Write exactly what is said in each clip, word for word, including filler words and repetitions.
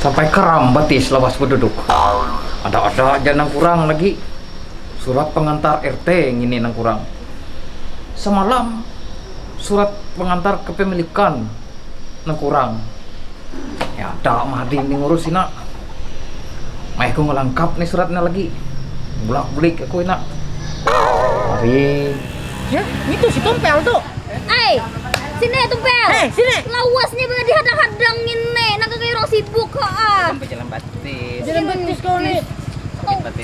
Sampai keram batis lawas beduduk. Ada-ada aja nang kurang lagi. Surat pengantar R T ngini nang kurang. Semalam surat pengantar kepemilikan nang kurang. Ya ada mah Adi ni ngurus sina. Meh ku ngelangkap nih suratnya lagi. Bulak-bulik aku ina. Mari. Ya, itu si Tompel tuh. Ai, sini Tumpel. Eh, sini. Lawasnya banget dihadang-hadang ini. Nang kayak orang sibuk kok ah. Kan pejalan batis. Pejalan batis kau nih.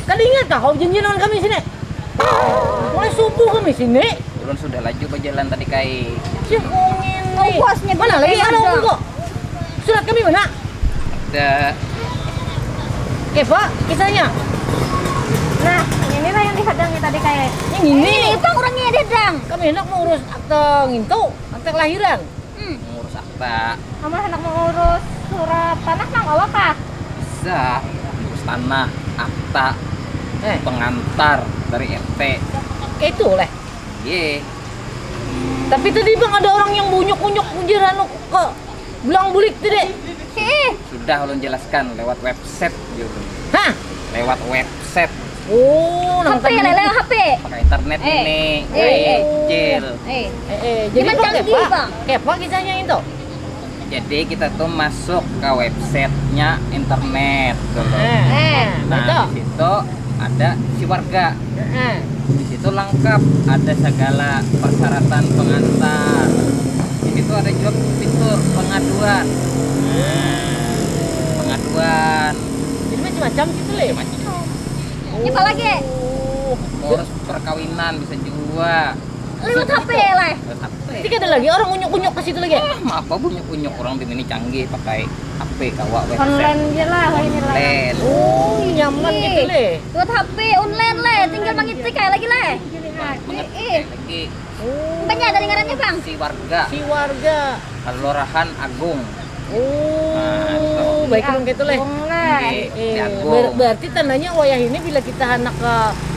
Tadi ingat kah kau janjian dengan kami sini? Mulai subuh kami sini. Ulun sudah laju berjalan tadi kai. Cih, kau ngini. Lawasnya mana lagi? Ada kok. Surat kami mana? Ada. Oke, Pak, kisahnya. Nah, inilah yang dihadangi tadi kayak. Yang ini. Ini itu orangnya yang dihadang. Kami hendak mengurus akte ngintu, akte kelahiran. Hmm. Mengurus akte. Kamu hendak mengurus surat tanah nang apa kah? Bisa, mengurus tanah, akta, eh. Pengantar dari R T. Kayak itu lah. Iya. Tapi tadi bang ada orang yang bunyuk-bunyuk bujur anu ke belang bulik tadi. Sudah ulun jelaskan lewat website gitu. Hah? Lewat website. Oh, nang HP ya lele HP. Pakai internet eh. Ini. Eh. Kecil. Eh. Eh, eh. Jadi pakai apa? Kayak apa kisahnya itu? Jadi kita tuh masuk ke websitenya internet dulu. Eh. Nah, di situ ada si warga. Di situ lengkap ada segala persyaratan pengantar. Di situ ada juga fitur pengaduan. Pengaduan. Jadi macam-macam gitu leh. Macam-macam. Ini apa lagi? Oh. Ngurus perkawinan bisa juga. Lewat HP lah. Lewat HP. Tidak ada lagi orang unyuk-unyuk ke situ lagi. Ah, apa unyuk-unyuk orang di sini canggih pakai HP kawa website. Online je lah, ini lah. Online. Oh, nyaman gitu leh. Lewat HP online leh, tinggal mengisi kayak lagi leh. Mengisi lagi. Oh. Banyak dari ngarannya bang. Si warga. Si warga. Kelurahan Agung. Oh, nah, baik dong gitu leh. Iya, iya. Ber berarti tandanya wayah ini bila kita anak ke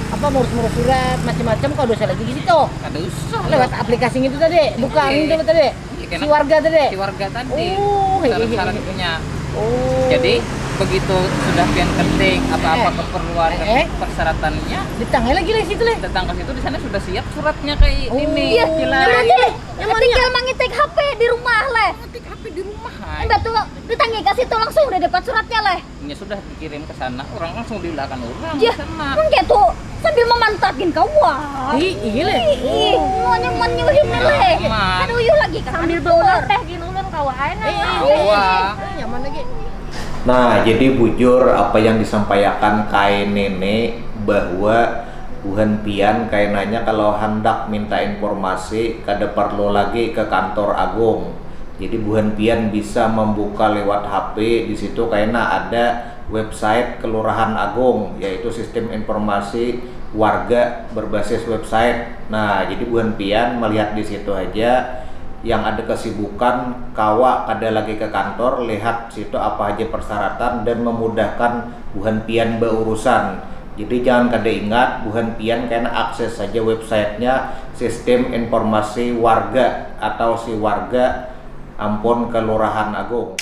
apa ngurus-ngurus surat macam-macam kau dosa lagi di situ. Ada usah. Lewat aplikasi itu tadi, bukan itu tadi. Iya, si warga tadi. Si warga tadi. Oh, iya, iya, iya. Syarat-syaratnya. Oh. Jadi begitu sudah pian penting apa-apa eh. Keperluan eh, eh. Persyaratannya datang lagi lah situ lah datang ke situ di sana sudah siap suratnya kayak oh, ini iya. Jelas. Iya. Tinggal mangitik H P di rumah leh. Mangitik H P di rumah. Hai. Betul. Ditangi ke situ langsung udah dapat suratnya leh. Nya sudah dikirim ke sana, orang langsung diulahkan orang ya, sana. Kan gitu. Sambil memantakin kawan. Ih, iya leh. Ih, mau nyaman nyuhin leh. Aduh, yuk lagi sambil bawa teh gini ulun kawa aja. Iya, iya. Nyaman lagi. Nah, jadi bujur apa yang disampaikan kain ini bahwa buhan pian kainanya kalau hendak minta informasi kada perlu lagi ke kantor agung. Jadi buhan pian bisa membuka lewat H P di situ kaina ada website Kelurahan Agung yaitu sistem informasi warga berbasis website. Nah, jadi buhan pian melihat di situ aja yang ada kesibukan kawa kada lagi ke kantor lihat situ apa aja persyaratan dan memudahkan buhan pian berurusan. Jadi jangan kada ingat buhan pian kena akses saja websitenya sistem informasi warga atau si warga ampun kelurahan agung.